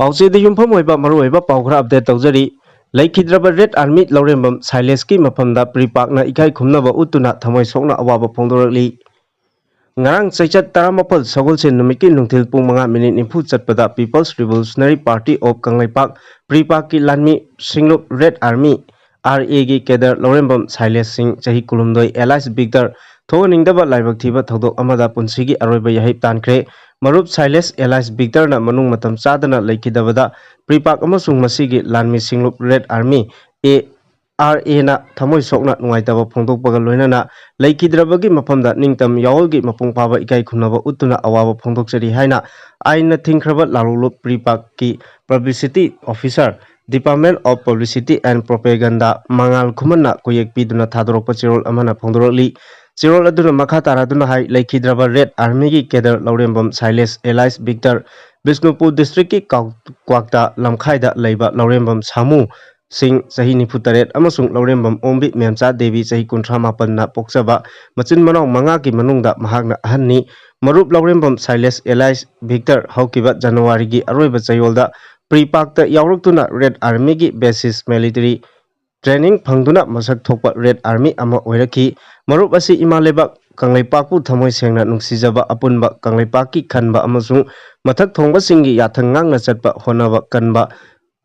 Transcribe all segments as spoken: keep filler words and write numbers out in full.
ꯄꯥꯎꯆꯦꯗ ꯌꯨꯝꯐꯝ ꯑꯣꯏꯕ ꯃꯔꯨꯑꯣꯏꯕ ꯄꯥꯎ ꯈꯔ ꯑꯞꯗꯦꯠ ꯇꯧꯖꯔꯤ꯫ ꯂꯩꯈꯤꯗ꯭ꯔꯕ ꯔꯦꯗ ꯑꯥꯔꯃꯤ ꯂꯧꯔꯦꯝꯕꯝ ꯁꯥꯏꯂꯦꯁꯀꯤ ꯃꯐꯝꯗ ꯄ꯭ꯔꯤꯄꯥꯛꯅ ꯏꯀꯥꯏ ꯈꯨꯝꯅꯕ ꯎꯠꯇꯨꯅ ꯊꯃꯣꯏ ꯁꯣꯛꯅ ꯑꯋꯥꯕ ꯐꯣꯡꯗꯣꯔꯛꯂꯤ꯫ ꯉꯔꯥꯡ ꯆꯩꯆꯠ ꯇꯔꯥꯃꯥꯄꯜ ꯁꯒꯣꯜꯁꯦꯟ ꯅꯨꯃꯤꯠꯀꯤ ꯅꯨꯡꯊꯤꯜ ꯄꯨꯡ ꯃꯉꯥ ꯃꯤꯅꯤꯠ ꯅꯤꯐꯨ ꯆꯠꯄꯗ People's Revolutionary Party of Kangleipak ꯄ꯭ꯔꯤꯄꯥꯛꯀꯤ ꯂꯥꯟꯃꯤ ꯁꯤꯡꯂꯨꯞ ꯔꯦꯗ ꯑꯥꯔꯃꯤ, ꯑꯥꯔ ꯑꯦꯒꯤ ꯀꯦꯗꯔ ꯂꯧꯔꯦꯝꯕꯝ ꯁꯥꯏꯂꯦꯁ ꯁꯤꯡ, ꯆꯍꯤ ꯀꯨꯟꯍꯨꯝꯗꯣꯏ, alias ꯕꯤꯛꯇꯔ, ꯊꯣꯛꯍꯟꯅꯤꯡꯗꯕ ꯂꯥꯏꯕꯛ ꯊꯤꯕ ꯊꯧꯗꯣꯛ ꯑꯃꯗ ꯄꯨꯟꯁꯤꯒꯤ ꯑꯔꯣꯏꯕ ꯌꯥꯍꯩꯞ ꯇꯥꯟꯈ꯭ꯔꯦ꯫ ꯃꯔꯨꯞ ꯁꯥꯏꯂꯦꯁ alias ꯕꯤꯛꯇꯔꯅ ꯃꯅꯨꯡ ꯃꯇꯝ ꯆꯥꯗꯅ ꯂꯩꯈꯤꯗꯕꯗ ꯄ꯭ꯔꯤꯄꯥꯛ ꯑꯃꯁꯨꯡ ꯃꯁꯤꯒꯤ ꯂꯥꯟꯃꯤ ꯁꯤꯡꯂꯨꯞ ꯔꯦꯗ ꯑꯥꯔꯃꯤ, ꯑꯦ ꯑꯥꯔ ꯑꯦꯅ ꯊꯃꯣꯏ ꯁꯣꯛꯅ ꯅꯨꯡꯉꯥꯏꯇꯕ ꯐꯣꯡꯗꯣꯛꯄꯒ ꯂꯣꯏꯅꯅ ꯂꯩꯈꯤꯗ꯭ꯔꯕꯒꯤ ꯃꯐꯝꯗ ꯅꯤꯡꯇꯝ ꯌꯥꯑꯣꯜꯒꯤ ꯃꯄꯨꯡ ꯐꯥꯕ ꯏꯀꯥꯏ ꯈꯨꯝꯅꯕ ꯎꯠꯇꯨꯅ ꯑꯋꯥꯕ ꯐꯣꯡꯗꯣꯛꯆꯔꯤ ꯍꯥꯏꯅ ꯑꯥꯏꯟꯅ ꯊꯤꯡꯈ꯭ꯔꯕ ꯂꯥꯂꯣꯡꯂꯨꯞ ꯄ꯭ꯔꯤꯄꯥꯛꯀꯤ Publicity Officer, Department of Publicity and Propaganda, ꯃꯉꯥꯜ ꯈꯨꯃꯟꯅ ꯀꯣꯌꯦꯛ ꯄꯤꯗꯨꯅ ꯊꯥꯗꯣꯔꯛꯄ ꯆꯦꯔꯣꯜ ꯑꯃꯅ ꯐꯣꯡꯗꯣꯔꯛꯂꯤ꯫ ꯆꯦꯔꯣꯜ ꯑꯗꯨꯅ ꯃꯈꯥ ꯇꯥꯔꯗꯨꯅ ꯍꯥꯏ, ꯂꯩꯈꯤꯗ꯭ꯔꯕ ꯔꯦꯗ ꯑꯥꯔꯃꯤꯒꯤ cadre Lourembam Sailesh alias Victor, Bishnupur ꯗꯤꯁꯇ꯭ꯔꯤꯛꯀꯤ ꯀꯥꯎ-, ꯀ꯭ꯋꯥꯛꯇꯥ ꯂꯝꯈꯥꯏꯗ ꯂꯩꯕ ꯂꯧꯔꯦꯝꯕꯝ ꯁꯥꯃꯨ ꯁꯤꯡ, ꯆꯍꯤ ꯅꯤꯐꯨ ꯇꯔꯦꯠ, ꯑꯃꯁꯨꯡ ꯂꯧꯔꯦꯝꯕꯝ ꯑꯣꯝꯕꯤ ꯃꯦꯝꯆꯥ ꯗꯦꯕꯤ, ꯆꯍꯤ ꯀꯨꯟꯊ꯭ꯔꯥ ꯃꯥꯄꯟꯅ ꯄꯣꯛꯆꯕ ꯃꯆꯤꯟ ꯃꯅꯥꯎ ꯃꯉꯥꯒꯤ ꯃꯅꯨꯡꯗ ꯃꯍꯥꯛꯅ ꯑꯍꯟꯅꯤ꯫ ꯃꯔꯨꯞ ꯂꯧꯔꯦꯝꯕꯝ ꯁꯥꯏꯂꯦꯁ alias ꯕꯤꯛꯇꯔ ꯍꯧꯈꯤꯕ ꯖꯅꯋꯥꯔꯤꯒꯤ ꯑꯔꯣꯏꯕ ꯆꯌꯣꯜꯗ ꯄ꯭ꯔꯤꯄꯥꯛꯇ ꯌꯥꯎꯔꯛꯇꯨꯅ ꯔꯦꯗ ꯑꯥꯔꯃꯤꯒꯤ basic military training ꯐꯪꯗꯨꯅ ꯃꯁꯛ ꯊꯣꯛꯄ ꯔꯦꯗ ꯑꯥꯔꯃꯤ ꯑꯃ ꯑꯣꯏꯔꯛꯈꯤ꯫ ꯃꯔꯨꯞ ꯑꯁꯤ ꯏꯃꯥ ꯂꯩꯕꯥꯛ ꯀꯪꯂꯩꯄꯥꯛꯄꯨ ꯊꯃꯣꯏ ꯁꯦꯡꯅ ꯅꯨꯡꯁꯤꯖꯕ, ꯑꯄꯨꯟꯕ ꯀꯪꯂꯩꯄꯥꯛꯀꯤ ꯈꯟꯕ ꯑꯃꯁꯨꯡ ꯃꯊꯛ ꯊꯣꯡꯕꯁꯤꯡꯒꯤ ꯌꯥꯊꯪ ꯉꯥꯛꯅ ꯆꯠꯄ ꯍꯣꯠꯅꯕ ꯀꯟꯕ,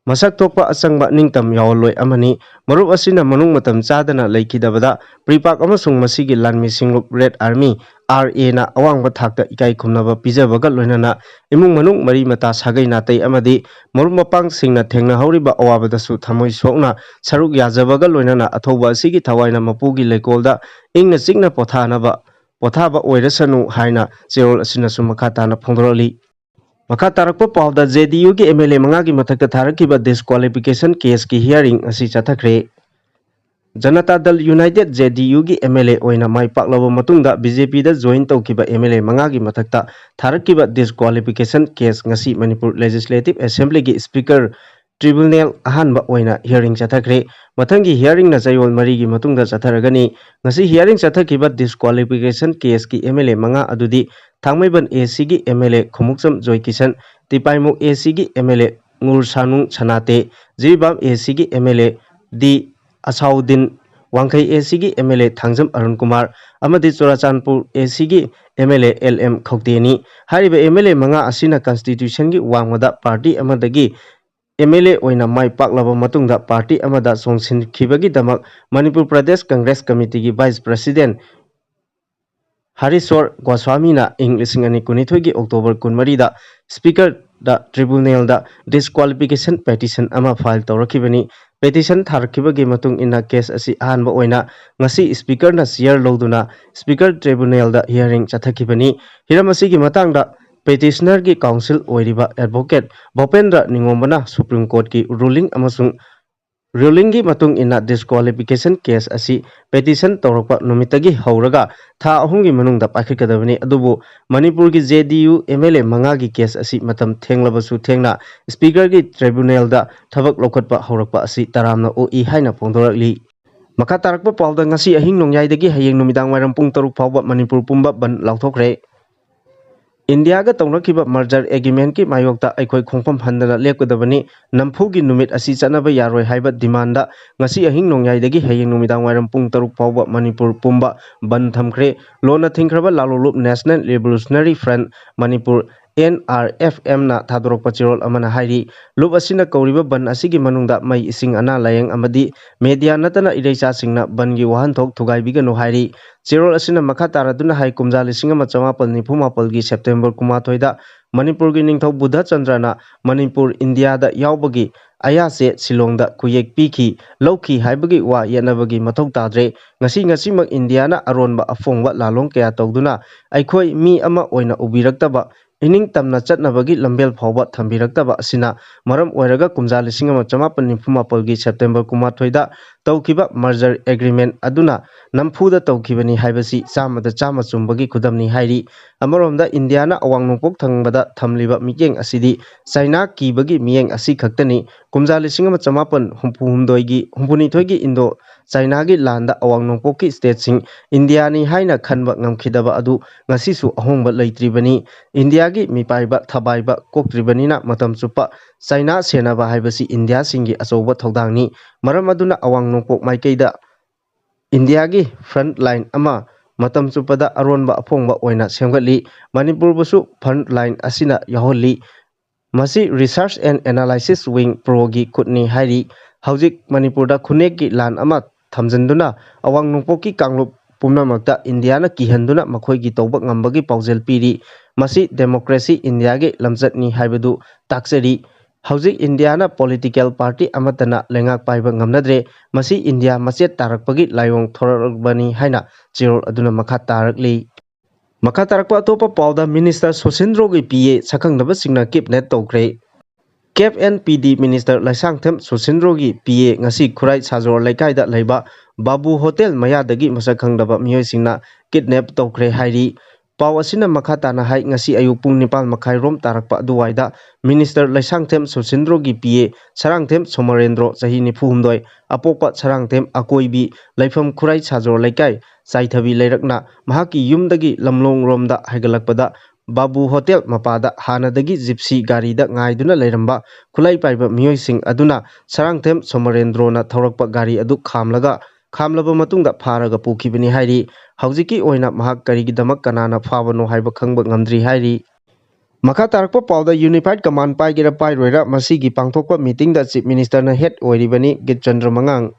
ꯃꯁꯛ ꯊꯣꯛꯄ ꯑꯆꯪꯕ ꯅꯤꯡꯇꯝ ꯌꯥꯑꯣꯜꯂꯣꯏ ꯑꯃꯅꯤ꯫ ꯃꯔꯨꯞ ꯑꯁꯤꯅ ꯃꯅꯨꯡ ꯃꯇꯝ ꯆꯥꯗꯅ ꯂꯩꯈꯤꯗꯕꯗ ꯄ꯭ꯔꯤꯄꯥꯛ ꯑꯃꯁꯨꯡ ꯃꯁꯤꯒꯤ ꯂꯥꯟꯃꯤ ꯁꯤꯡꯂꯨꯞ ꯔꯦꯗ ꯑꯥꯔꯃꯤ, ꯑꯥꯔ ꯑꯦꯅ ꯑꯋꯥꯡꯕ ꯊꯥꯛꯇ ꯏꯀꯥꯏ ꯈꯨꯝꯅꯕ ꯄꯤꯖꯕꯒ ꯂꯣꯏꯅꯅ ꯏꯃꯨꯡ ꯃꯅꯨꯡ, ꯃꯔꯤ ꯃꯇꯥ, ꯁꯥꯒꯩ ꯅꯥꯇꯩ ꯑꯃꯗꯤ ꯃꯔꯨꯞ ꯃꯄꯥꯡꯁꯤꯡꯅ ꯊꯦꯡꯅꯍꯧꯔꯤꯕ ꯑꯋꯥꯕꯗꯁꯨ ꯊꯃꯣꯏ ꯁꯣꯛꯅ ꯁꯔꯨꯛ ꯌꯥꯖꯕꯒ ꯂꯣꯏꯅꯅ ꯑꯊꯧꯕ ꯑꯁꯤꯒꯤ ꯊꯋꯥꯏꯅ ꯃꯄꯨꯒꯤ ꯂꯩꯀꯣꯜꯗ ꯏꯪꯅ ꯆꯤꯛꯅ ꯄꯣꯊꯥꯅꯕ, ꯄꯣꯊꯥꯕ ꯑꯣꯏꯔꯁꯅꯨ ꯍꯥꯏꯅ ꯆꯦꯔꯣꯜ ꯑꯁꯤꯅꯁꯨ ꯃꯈꯥ ꯇꯥꯅ ꯐꯣꯡꯗꯣꯔꯛꯂꯤ꯫ ꯃꯈꯥ ꯇꯥꯔꯛꯄ ꯄꯥꯎꯗ, ꯖꯦ ꯗꯤ ꯌꯨꯒꯤ ꯑꯦꯝ ꯑꯦꯜ ꯑꯦ ꯃꯉꯥꯒꯤ ꯃꯊꯛꯇ ꯊꯥꯔꯛꯈꯤꯕ disqualification caseꯀꯤ hearing ꯉꯁꯤ ꯆꯠꯊꯈ꯭ꯔꯦ꯫ ꯖꯅꯇꯥ ꯗꯜ ꯌꯨꯅꯥꯏꯇꯦꯗ, ꯖꯦ ꯗꯤ ꯌꯨꯒꯤ ꯑꯦꯝ ꯑꯦꯜ ꯑꯦ ꯑꯣꯏꯅ ꯃꯥꯏ ꯄꯥꯛꯂꯕ ꯃꯇꯨꯡꯗ ꯕꯤ ꯖꯦ ꯄꯤꯗ join ꯇꯧꯈꯤꯕ ꯑꯦꯝ ꯑꯦꯜ ꯑꯦ ꯃꯉꯥꯒꯤ ꯃꯊꯛꯇ ꯊꯥꯔꯛꯈꯤꯕ disqualification case ꯉꯁꯤ ꯃꯅꯤꯄꯨꯔ Legislative Assemblyꯒꯤ Speaker tribunal ꯑꯍꯥꯟꯕ ꯑꯣꯏꯅ hearing ꯆꯠꯊꯈ꯭ꯔꯦ꯫ ꯃꯊꯪꯒꯤ hearingꯅ ꯆꯌꯣꯜ ꯃꯔꯤꯒꯤ ꯃꯇꯨꯡꯗ ꯆꯠꯊꯔꯒꯅꯤ꯫ ꯉꯁꯤ hearing ꯆꯠꯊꯈꯤꯕ disqualification caseꯀꯤ M L A ꯃꯉꯥ ꯑꯗꯨꯗꯤ ꯊꯥꯡꯃꯩꯕꯟ ACꯒꯤ M L A Khumukcham Joykishan, ꯇꯤꯄꯥꯏꯃꯨꯛ ACꯒꯤ M L A ꯉꯨꯔꯁꯥꯅꯨꯡ ꯁꯅꯥꯇꯦ, Jiribam ACꯒꯤ M L A ꯗꯤ ꯑꯁꯥꯎꯗꯤꯟ, ꯋꯥꯡꯈꯩ ACꯒꯤ M L A Thangjam Arun Kumar ꯑꯃꯗꯤ Churachandpur ACꯒꯤ M L A L M ꯈꯧꯇꯦꯅꯤ꯫ ꯍꯥꯏꯔꯤꯕ M L A ꯃꯉꯥ ꯑꯁꯤꯅ constitutionꯒꯤ ꯋꯥꯡꯃꯗ party ꯑꯃꯗꯒꯤ M L A ꯑꯣꯏꯅ ꯃꯥꯏ ꯄꯥꯛꯂꯕ ꯃꯇꯨꯡꯗ party ꯑꯃꯗ ꯆꯣꯡꯁꯤꯟꯈꯤꯕꯒꯤꯗꯃꯛ ꯃꯅꯤꯄꯨꯔ ꯄ꯭ꯔꯗꯦꯁ ꯀꯪꯒ꯭ꯔꯦꯁ ꯀꯃꯤꯇꯤꯒꯤ vice president ꯍꯔꯤꯁꯣꯔ ꯒꯣꯁ꯭ꯋꯥꯃꯤꯅ ꯏꯪ ꯂꯤꯁꯤꯡ ꯑꯅꯤ ꯀꯨꯟꯅꯤꯊꯣꯏꯒꯤ October ꯀꯨꯟꯃꯔꯤꯗ speakerꯗ tribunalꯗ disqualification petition ꯑꯃ file ꯇꯧꯔꯛꯈꯤꯕꯅꯤ꯫ Petition ꯊꯥꯔꯛꯈꯤꯕꯒꯤ ꯃꯇꯨꯡ ꯏꯟꯅ case ꯑꯁꯤ ꯑꯍꯥꯟꯕ ꯑꯣꯏꯅ ꯉꯁꯤ speakerꯅ chair ꯂꯧꯗꯨꯅ speaker tribunalꯗ hearing ꯆꯠꯊꯈꯤꯕꯅꯤ꯫ ꯍꯤꯔꯝ ꯑꯁꯤꯒꯤ ꯃꯇꯥꯡꯗ petitionerꯒꯤ counsel ꯑꯣꯏꯔꯤꯕ advocate ꯚꯣꯄꯦꯟꯗ꯭ꯔ ꯅꯤꯉꯣꯝꯕꯅ Supreme Courtꯀꯤ ruling ꯑꯃꯁꯨꯡ rulingꯒꯤ ꯃꯇꯨꯡ ꯏꯟꯅ disqualification case ꯑꯁꯤ petition ꯇꯧꯔꯛꯄ ꯅꯨꯃꯤꯠꯇꯒꯤ ꯍꯧꯔꯒ ꯊꯥ ꯑꯍꯨꯝꯒꯤ ꯃꯅꯨꯡꯗ ꯄꯥꯏꯈꯠꯀꯗꯕꯅꯤ꯫ ꯑꯗꯨꯕꯨ ꯃꯅꯤꯄꯨꯔꯒꯤ JDU MLA ꯃꯉꯥꯒꯤ case ꯑꯁꯤ ꯃꯇꯝ ꯊꯦꯡꯂꯕꯁꯨ ꯊꯦꯡꯅ speakerꯒꯤ tribunalꯗ ꯊꯕꯛ ꯂꯧꯈꯠꯄ ꯍꯧꯔꯛꯄ ꯑꯁꯤ ꯇꯔꯥꯝꯅ ꯑꯣꯛꯏ ꯍꯥꯏꯅ ꯐꯣꯡꯗꯣꯔꯛꯂꯤ꯫ ꯃꯈꯥ ꯇꯥꯔꯛꯄ ꯄꯥꯎꯗ, ꯉꯁꯤ ꯑꯍꯤꯡ ꯅꯣꯡꯌꯥꯏꯗꯒꯤ ꯍꯌꯦꯡ ꯅꯨꯃꯤꯗꯥꯡ ꯋꯥꯏꯔꯝ ꯄꯨꯡ ꯇꯔꯨꯛ ꯐꯥꯎꯕ ꯃꯅꯤꯄꯨꯔ ꯄꯨꯝꯕ ꯕꯟꯗ ꯂꯥꯎꯊꯣꯛꯈ꯭ꯔꯦ꯫ ꯏꯟꯗꯤꯌꯥꯒ ꯇꯧꯅꯈꯤꯕ merger agreementꯀꯤ ꯃꯥꯌꯣꯛꯇ ꯑꯩꯈꯣꯏ ꯈꯣꯡꯐꯝ ꯍꯟꯗꯅ ꯂꯦꯞꯀꯗꯕꯅꯤ꯫ ꯅꯝꯐꯨꯒꯤ ꯅꯨꯃꯤꯠ ꯑꯁꯤ ꯆꯠꯅꯕ ꯌꯥꯔꯣꯏ ꯍꯥꯏꯕ demandꯗ ꯉꯁꯤ ꯑꯍꯤꯡ ꯅꯣꯡꯌꯥꯏꯗꯒꯤ ꯍꯌꯦꯡ ꯅꯨꯃꯤꯗꯥꯡ ꯋꯥꯏꯔꯝ ꯄꯨꯡ ꯇꯔꯨꯛ ꯐꯥꯎꯕ ꯃꯅꯤꯄꯨꯔ ꯄꯨꯝꯕ ꯕꯟꯗ ꯊꯝꯈ꯭ꯔꯦ꯫ ꯂꯣꯟꯅ ꯊꯤꯡꯈ꯭ꯔꯕ ꯂꯥꯂꯣꯡꯂꯨꯞ National Revolutionary Front ꯃꯅꯤꯄꯨꯔ, NRFMꯅ ꯊꯥꯗꯣꯔꯛꯄ ꯆꯦꯔꯣꯜ ꯑꯃꯅ ꯍꯥꯏꯔꯤ꯫ ꯂꯨꯞ ꯑꯁꯤꯅ ꯀꯧꯔꯤꯕ ꯕꯟꯗ ꯑꯁꯤꯒꯤ ꯃꯅꯨꯡꯗ ꯃꯩ, ꯏꯁꯤꯡ, ꯑꯅꯥ ꯂꯥꯌꯦꯡ ꯑꯃꯗꯤ media ꯅꯠꯇꯅ ꯏꯔꯩꯆꯥꯁꯤꯡꯅ ꯕꯟꯗꯒꯤ ꯋꯥꯍꯟꯊꯣꯛ ꯊꯨꯒꯥꯏꯕꯤꯒꯅꯨ ꯍꯥꯏꯔꯤ꯫ ꯆꯦꯔꯣꯜ ꯑꯁꯤꯅ ꯃꯈꯥ ꯇꯥꯔꯗꯨꯅ ꯍꯥꯏ, ꯀꯨꯝꯖꯥ ꯂꯤꯁꯤꯡ ꯑꯃ ꯆꯃꯥꯄꯜ ꯅꯤꯐꯨ ꯃꯥꯄꯜꯒꯤ September ꯀꯨꯟꯃꯥꯊꯣꯏꯗ ꯃꯅꯤꯄꯨꯔꯒꯤ ꯅꯤꯡꯊꯧ ꯕꯨꯙ ꯆꯟꯗ꯭ꯔꯅ ꯃꯅꯤꯄꯨꯔ ꯏꯟꯗꯤꯌꯥꯗ ꯌꯥꯎꯕꯒꯤ ꯑꯌꯥꯁꯦ ꯁꯤꯂꯣꯡꯗ ꯈꯨꯌꯦꯛ ꯄꯤꯈꯤ, ꯂꯧꯈꯤ ꯍꯥꯏꯕꯒꯤ ꯋꯥ ꯌꯦꯠꯅꯕꯒꯤ ꯃꯊꯧ ꯇꯥꯗ꯭ꯔꯦ꯫ ꯉꯁꯤ ꯉꯁꯤꯃꯛ ꯏꯟꯗꯤꯌꯥꯅ ꯑꯔꯣꯟꯕ ꯑꯐꯣꯡꯕ ꯂꯥꯂꯣꯡ ꯀꯌꯥ ꯇꯧꯗꯨꯅ ꯑꯩꯈꯣꯏ ꯃꯤ ꯑꯃ ꯑꯣꯏꯅ ꯎꯕꯤꯔꯛꯇꯕ ꯏꯅꯤꯡ ꯇꯝꯅ ꯆꯠꯅꯕꯒꯤ ꯂꯝꯕꯦꯜ ꯐꯥꯎꯕ ꯊꯝꯕꯤꯔꯛꯇꯕ ꯑꯁꯤꯅ ꯃꯔꯝ ꯑꯣꯏꯔꯒ ꯀꯨꯝꯖꯥ ꯂꯤꯁꯤꯡ ꯑꯃ ꯆꯃꯥꯄꯟ ꯅꯤꯐꯨ ꯃꯥꯄꯜꯒꯤ September ꯀꯨꯟꯃꯥꯊꯣꯏꯗ ꯇꯧꯈꯤꯕ merger agreement ꯑꯗꯨꯅ ꯅꯝꯐꯨꯗ ꯇꯧꯈꯤꯕꯅꯤ ꯍꯥꯏꯕꯁꯤ ꯆꯥꯝꯃꯗ ꯆꯥꯝꯃ ꯆꯨꯝꯕꯒꯤ ꯈꯨꯗꯝꯅꯤ ꯍꯥꯏꯔꯤ꯫ ꯑꯃꯔꯣꯝꯗ ꯏꯟꯗꯤꯌꯥꯅ ꯑꯋꯥꯡ ꯅꯣꯡꯄꯣꯛ ꯊꯪꯕꯗ ꯊꯝꯂꯤꯕ ꯃꯤꯠꯌꯦꯡ ꯑꯁꯤꯗꯤ ꯆꯥꯏꯅꯥ ꯀꯤꯕꯒꯤ ꯃꯤꯠꯌꯦꯡ ꯑꯁꯤ ꯈꯛꯇꯅꯤ꯫ ꯀꯨꯝꯖꯥ ꯂꯤꯁꯤꯡ ꯑꯃ ꯆꯃꯥꯄꯟ ꯍꯨꯝꯐꯨ ꯍꯨꯝꯗꯣꯏꯒꯤ, ꯍꯨꯝꯐꯨꯅꯤꯊꯣꯏꯒꯤ ꯏꯟꯗꯣ ꯆꯥꯏꯅꯥꯒꯤ ꯂꯥꯟꯗ ꯑꯋꯥꯡ ꯅꯣꯡꯄꯣꯛꯀꯤ stateꯁꯤꯡ ꯏꯟꯗꯤꯌꯥꯅꯤ ꯍꯥꯏꯅ ꯈꯟꯕ ꯉꯝꯈꯤꯗꯕ ꯑꯗꯨ ꯉꯁꯤꯁꯨ ꯑꯍꯣꯡꯕ ꯂꯩꯇ꯭ꯔꯤꯕꯅꯤ꯫ ꯏꯟꯗꯤꯌꯥꯒꯤ ꯃꯤꯄꯥꯏꯕ ꯊꯕꯥꯏꯕ ꯀꯣꯛꯇ꯭ꯔꯤꯕꯅꯤꯅ ꯃꯇꯝ ꯆꯨꯞꯄ ꯆꯥꯏꯅꯥ ꯁꯦꯟꯅꯕ ꯍꯥꯏꯕꯁꯤ ꯏꯟꯗꯤꯌꯥꯁꯤꯡꯒꯤ ꯑꯆꯧꯕ ꯊꯧꯗꯥꯡꯅꯤ꯫ ꯃꯔꯝ ꯑꯗꯨꯅ ꯑꯋꯥꯡ ꯅꯣꯡꯄꯣꯛ ꯃꯥꯏꯀꯩꯗ ꯏꯟꯗꯤꯌꯥꯒꯤ front line ꯑꯃ ꯃꯇꯝ ꯆꯨꯞꯄꯗ ꯑꯔꯣꯟꯕ ꯑꯐꯣꯡꯕ ꯑꯣꯏꯅ ꯁꯦꯝꯒꯠꯂꯤ꯫ ꯃꯅꯤꯄꯨꯔꯕꯨꯁꯨ front line ꯑꯁꯤꯅ ꯌꯥꯎꯍꯜꯂꯤ꯫ ꯃꯁꯤ Research and Analysis Wing Proꯒꯤ ꯈꯨꯠꯅꯤ ꯍꯥꯏꯔꯤ꯫ ꯍꯧꯖꯤꯛ ꯃꯅꯤꯄꯨꯔꯗ ꯈꯨꯟꯅꯦꯛꯀꯤ ꯂꯥꯟ ꯑꯃ ꯊꯝꯖꯤꯟꯗꯨꯅ ꯑꯋꯥꯡ ꯅꯣꯡꯄꯣꯛꯀꯤ ꯀꯥꯡꯂꯨꯞ ꯄꯨꯝꯅꯃꯛꯇ ꯏꯟꯗꯤꯌꯥꯅ ꯀꯤꯍꯟꯗꯨꯅ ꯃꯈꯣꯏꯒꯤ ꯇꯧꯕ ꯉꯝꯕꯒꯤ ꯄꯥꯎꯖꯦꯜ ꯄꯤꯔꯤ꯫ ꯃꯁꯤ democracy ꯏꯟꯗꯤꯌꯥꯒꯤ ꯂꯝꯆꯠꯅꯤ ꯍꯥꯏꯕꯗꯨ ꯇꯥꯛꯆꯔꯤ꯫ ꯍꯧꯖꯤꯛ ꯏꯟꯗꯤꯌꯥꯅ political party ꯑꯃꯠꯇꯅ ꯂꯩꯉꯥꯛ ꯄꯥꯏꯕ ꯉꯝꯅꯗ꯭ꯔꯦ꯫ ꯃꯁꯤ ꯏꯟꯗꯤꯌꯥ ꯃꯆꯦꯠ ꯇꯥꯔꯛꯄꯒꯤ ꯂꯥꯏꯑꯣꯡ ꯊꯣꯔꯛꯂꯕꯅꯤ ꯍꯥꯏꯅ ꯆꯦꯔꯣꯜ ꯑꯗꯨꯅ ꯃꯈꯥ ꯇꯥꯔꯛꯂꯤ꯫ ꯃꯈꯥ ꯇꯥꯔꯛꯄ ꯑꯇꯣꯞꯄ ꯄꯥꯎꯗ Minister ꯁꯨꯁꯤꯟꯗ꯭ꯔꯣꯒꯤ P A ꯁꯛꯈꯪꯗꯕꯁꯤꯡꯅ kidnap ꯇꯧꯈ꯭ꯔꯦ꯫ Cap and P D Minister Leishangthem ꯁꯨꯁꯤꯟꯗ꯭ꯔꯣꯒꯤ P A ꯉꯁꯤ ꯈꯨꯔꯥꯏ ꯁꯥꯖꯣꯔ ꯂꯩꯀꯥꯏꯗ ꯂꯩꯕ ꯕꯥꯕꯨ ꯍꯣꯇꯦꯜ ꯃꯌꯥꯗꯒꯤ ꯃꯁꯛ ꯈꯪꯗꯕ ꯃꯤꯑꯣꯏꯁꯤꯡꯅ kidnap ꯇꯧꯈ꯭ꯔꯦ ꯍꯥꯏꯔꯤ꯫ ꯄꯥꯎ ꯑꯁꯤꯅ ꯃꯈꯥ ꯇꯥꯅ ꯍꯥꯏ, ꯉꯁꯤ ꯑꯌꯨꯛ ꯄꯨꯡ ꯅꯤꯄꯥꯟ ꯃꯈꯥꯏ ꯔꯣꯝ ꯇꯥꯔꯛꯄ ꯑꯗꯨꯋꯥꯏꯗ Minister Leishangthem ꯁꯨꯁꯤꯟꯗ꯭ꯔꯣꯒꯤ P A Sarangthem Somorendro, ꯆꯍꯤ ꯅꯤꯐꯨ ꯍꯨꯝꯗꯣꯏ, ꯑꯄꯣꯛꯄ ꯁꯔꯥꯡꯊꯦꯝ ꯑꯀꯣꯏꯕꯤ, ꯂꯩꯐꯝ ꯈꯨꯔꯥꯏ ꯁꯥꯖꯣꯔ ꯂꯩꯀꯥꯏ, ꯆꯥꯏꯊꯕꯤ ꯂꯩꯔꯛꯅ ꯃꯍꯥꯛꯀꯤ ꯌꯨꯝꯗꯒꯤ ꯂꯝꯂꯣꯡꯔꯣꯝꯗ ꯍꯥꯏꯒꯠꯂꯛꯄꯗ ꯕꯥꯕꯨ ꯍꯣꯇꯦꯜ ꯃꯄꯥꯗ ꯍꯥꯟꯅꯗꯒꯤ ꯖꯤꯞꯁꯤ ꯒꯥꯔꯤꯗ ꯉꯥꯏꯗꯨꯅ ꯂꯩꯔꯝꯕ ꯈꯨꯠꯂꯥꯏ ꯄꯥꯏꯕ ꯃꯤꯑꯣꯏꯁꯤꯡ ꯑꯗꯨꯅ ꯁꯔꯥꯡꯊꯦꯝ ꯁꯣꯃꯣꯔꯦꯟꯗ꯭ꯔꯣꯅ ꯊꯧꯔꯛꯄ ꯒꯥꯔꯤ ꯑꯗꯨ ꯈꯥꯝꯂꯒ, ꯈꯥꯝꯂꯕ ꯃꯇꯨꯡꯗ ꯐꯥꯔꯒ ꯄꯨꯈꯤꯕꯅꯤ ꯍꯥꯏꯔꯤ꯫ ꯍꯧꯖꯤꯛꯀꯤ ꯑꯣꯏꯅ ꯃꯍꯥꯛ ꯀꯔꯤꯒꯤꯗꯃꯛ ꯀꯅꯥꯅ ꯐꯥꯕꯅꯣ ꯍꯥꯏꯕ ꯈꯪꯕ ꯉꯝꯗ꯭ꯔꯤ ꯍꯥꯏꯔꯤ꯫ ꯃꯈꯥ ꯇꯥꯔꯛꯄ ꯄꯥꯎꯗ Unified Command ꯄꯥꯏꯒꯦꯔꯥ ꯄꯥꯏꯔꯣꯏꯔꯥ ꯃꯁꯤꯒꯤ ꯄꯥꯡꯊꯣꯛꯄ meetingꯗ Chief Ministerꯅ head ꯑꯣꯏꯔꯤꯕꯅꯤ ꯒꯤꯠꯆꯟꯗ꯭ꯔ ꯃꯉꯥꯡ꯫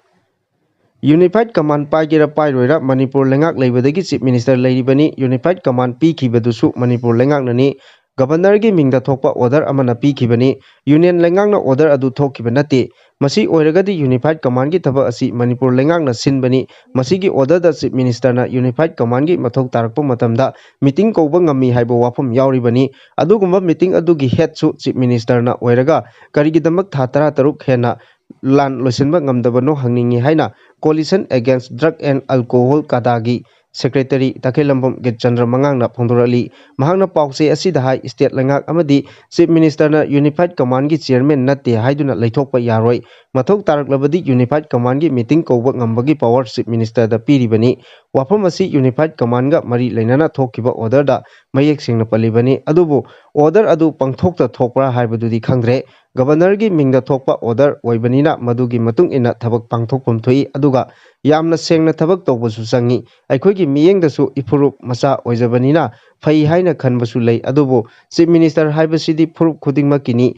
Unified Command ꯄꯥꯏꯒꯦꯔꯥ ꯄꯥꯏꯔꯣꯏꯔꯥ ꯃꯅꯤꯄꯨꯔ ꯂꯩꯉꯥꯛ ꯂꯩꯕꯗꯒꯤ Chief Minister ꯂꯩꯔꯤꯕꯅꯤ꯫ Unified Command ꯄꯤꯈꯤꯕꯗꯨꯁꯨ Manipur ꯂꯩꯉꯥꯛꯅꯅꯤ꯫ ꯒꯕꯔꯅꯔꯒꯤ ꯃꯤꯡꯗ ꯊꯣꯛꯄ order ꯑꯃꯅ ꯄꯤꯈꯤꯕꯅꯤ꯫ Union ꯂꯩꯉꯥꯛꯅ order ꯑꯗꯨ ꯊꯣꯛꯈꯤꯕ ꯅꯠꯇꯦ꯫ ꯃꯁꯤ ꯑꯣꯏꯔꯒꯗꯤ Unified Commandꯒꯤ ꯊꯕꯛ ꯑꯁꯤ ꯃꯅꯤꯄꯨꯔ ꯂꯩꯉꯥꯛꯅ ꯁꯤꯟꯕꯅꯤ꯫ ꯃꯁꯤꯒꯤ orderꯗ Chief Ministerꯅ Unified Commandꯒꯤ ꯃꯊꯧ ꯇꯥꯔꯛꯄ ꯃꯇꯝꯗ meeting ꯀꯧꯕ ꯉꯝꯃꯤ ꯍꯥꯏꯕ ꯋꯥꯐꯝ ꯌꯥꯎꯔꯤꯕꯅꯤ꯫ ꯑꯗꯨꯒꯨꯝꯕ meeting ꯑꯗꯨꯒꯤ headꯁꯨ Chief Ministerꯅ ꯑꯣꯏꯔꯒ ꯀꯔꯤꯒꯤꯗꯃꯛ ꯊꯥ ꯇꯔꯥꯇꯔꯨꯛ ꯍꯦꯟꯅ ꯂꯥꯟ ꯂꯣꯏꯁꯤꯟꯕ ꯉꯝꯗꯕꯅꯣ ꯍꯪꯅꯤꯡꯏ ꯍꯥꯏꯅ Coalition Against Drug and Alcohol CADAꯒꯤ Secretary ꯇꯈꯦꯜꯂꯝꯕꯝ ꯒꯤꯠꯆꯟꯗ꯭ꯔ ꯃꯉꯥꯡꯅ ꯐꯣꯡꯗꯣꯔꯛꯂꯤ꯫ ꯃꯍꯥꯛꯅ ꯄꯥꯎꯆꯦ ꯑꯁꯤꯗ ꯍꯥꯏ, state ꯂꯩꯉꯥꯛ ꯑꯃꯗꯤ Chief Ministerꯅ Unified Commandꯒꯤ chairman ꯅꯠꯇꯦ ꯍꯥꯏꯗꯨꯅ ꯂꯩꯊꯣꯛꯄ ꯌꯥꯔꯣꯏ꯫ ꯃꯊꯧ ꯇꯥꯔꯛꯂꯕꯗꯤ Unified Commandꯒꯤ meeting ꯀꯧꯕ ꯉꯝꯕꯒꯤ power Chief Ministerꯗ ꯄꯤꯔꯤꯕꯅꯤ꯫ ꯋꯥꯐꯝ ꯑꯁꯤ Unified Commandꯒ ꯃꯔꯤ ꯂꯩꯅꯅ ꯊꯣꯛꯈꯤꯕ orderꯗ ꯃꯌꯦꯛ ꯁꯦꯡꯅ ꯄꯜꯂꯤꯕꯅꯤ꯫ ꯑꯗꯨꯕꯨ order ꯑꯗꯨ ꯄꯥꯡꯊꯣꯛꯇ ꯊꯣꯛꯄ꯭ꯔꯥ ꯍꯥꯏꯕꯗꯨꯗꯤ ꯈꯪꯗ꯭ꯔꯦ꯫ ꯒꯕꯔꯅꯔꯒꯤ ꯃꯤꯡꯗ ꯊꯣꯛꯄ order ꯑꯣꯏꯕꯅꯤꯅ ꯃꯗꯨꯒꯤ ꯃꯇꯨꯡ ꯏꯟꯅ ꯊꯕꯛ ꯄꯥꯡꯊꯣꯛꯐꯝ ꯊꯣꯛꯏ꯫ ꯑꯗꯨꯒ ꯌꯥꯝꯅ ꯁꯦꯡꯅ ꯊꯕꯛ ꯇꯧꯕꯁꯨ ꯆꯪꯏ꯫ ꯑꯩꯈꯣꯏꯒꯤ ꯃꯤꯠꯌꯦꯡꯗꯁꯨ ꯏꯐꯨꯔꯨꯞ ꯃꯆꯥ ꯑꯣꯏꯖꯕꯅꯤꯅ ꯐꯩ ꯍꯥꯏꯅ ꯈꯟꯕꯁꯨ ꯂꯩ꯫ ꯑꯗꯨꯕꯨ Chief Minister ꯍꯥꯏꯕꯁꯤꯗꯤ ꯐꯨꯔꯨꯞ ꯈꯨꯗꯤꯡꯃꯛꯀꯤꯅꯤ꯫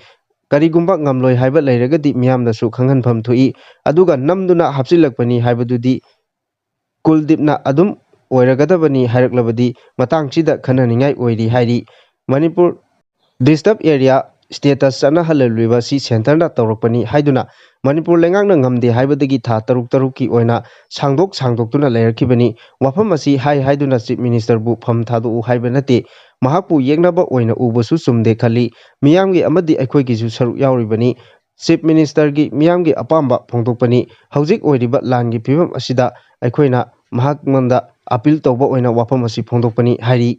ꯀꯔꯤꯒꯨꯝꯕ ꯉꯝꯂꯣꯏ ꯍꯥꯏꯕ ꯂꯩꯔꯒꯗꯤ ꯃꯤꯌꯥꯝꯅꯁꯨ ꯈꯪꯍꯟꯐꯝ ꯊꯣꯛꯏ꯫ ꯑꯗꯨꯒ ꯅꯝꯗꯨꯅ ꯍꯥꯞꯆꯤꯜꯂꯛꯄꯅꯤ ꯍꯥꯏꯕꯗꯨꯗꯤ ꯀꯨꯜꯗꯤꯞꯅ ꯑꯗꯨꯝ ꯑꯣꯏꯔꯒꯗꯕꯅꯤ ꯍꯥꯏꯔꯛꯂꯕꯗꯤ ꯃꯇꯥꯡꯁꯤꯗ ꯈꯟꯅꯅꯤꯡꯉꯥꯏ ꯑꯣꯏꯔꯤ ꯍꯥꯏꯔꯤ꯫ ꯃꯅꯤꯄꯨꯔ disturb area status ꯆꯠꯅꯍꯜꯂꯤꯕ ꯑꯁꯤ centreꯅ ꯇꯧꯔꯛꯄꯅꯤ ꯍꯥꯏꯗꯨꯅ ꯃꯅꯤꯄꯨꯔ ꯂꯩꯉꯥꯛꯅ ꯉꯝꯗꯦ ꯍꯥꯏꯕꯗꯒꯤ ꯊꯥ ꯇꯔꯨꯛ ꯇꯔꯨꯛꯀꯤ ꯑꯣꯏꯅ ꯁꯥꯡꯗꯣꯛ ꯁꯥꯡꯗꯣꯛꯇꯨꯅ ꯂꯩꯔꯛꯈꯤꯕꯅꯤ꯫ ꯋꯥꯐꯝ ꯑꯁꯤ ꯍꯥꯏ ꯍꯥꯏꯗꯨꯅ Chief Ministerꯕꯨ ꯐꯝ ꯊꯥꯗꯣꯛꯎ ꯍꯥꯏꯕ ꯅꯠꯇꯦ꯫ ꯃꯍꯥꯛꯄꯨ ꯌꯦꯛꯅꯕ ꯑꯣꯏꯅ ꯎꯕꯁꯨ ꯆꯨꯝꯗꯦ ꯈꯜꯂꯤ꯫ ꯃꯤꯌꯥꯝꯒꯤ ꯑꯃꯗꯤ ꯑꯩꯈꯣꯏꯒꯤꯁꯨ ꯁꯔꯨꯛ ꯌꯥꯎꯔꯤꯕꯅꯤ꯫ Chief Ministerꯒꯤ ꯃꯤꯌꯥꯝꯒꯤ ꯑꯄꯥꯝꯕ ꯐꯣꯡꯗꯣꯛꯄꯅꯤ꯫ ꯍꯧꯖꯤꯛ ꯑꯣꯏꯔꯤꯕ ꯂꯥꯟꯒꯤ ꯐꯤꯕꯝ ꯑꯁꯤꯗ ꯑꯩꯈꯣꯏꯅ ꯃꯍꯥꯛꯉꯣꯟꯗ appeal ꯇꯧꯕ ꯑꯣꯏꯅ ꯋꯥꯐꯝ ꯑꯁꯤ ꯐꯣꯡꯗꯣꯛꯄꯅꯤ ꯍꯥꯏꯔꯤ꯫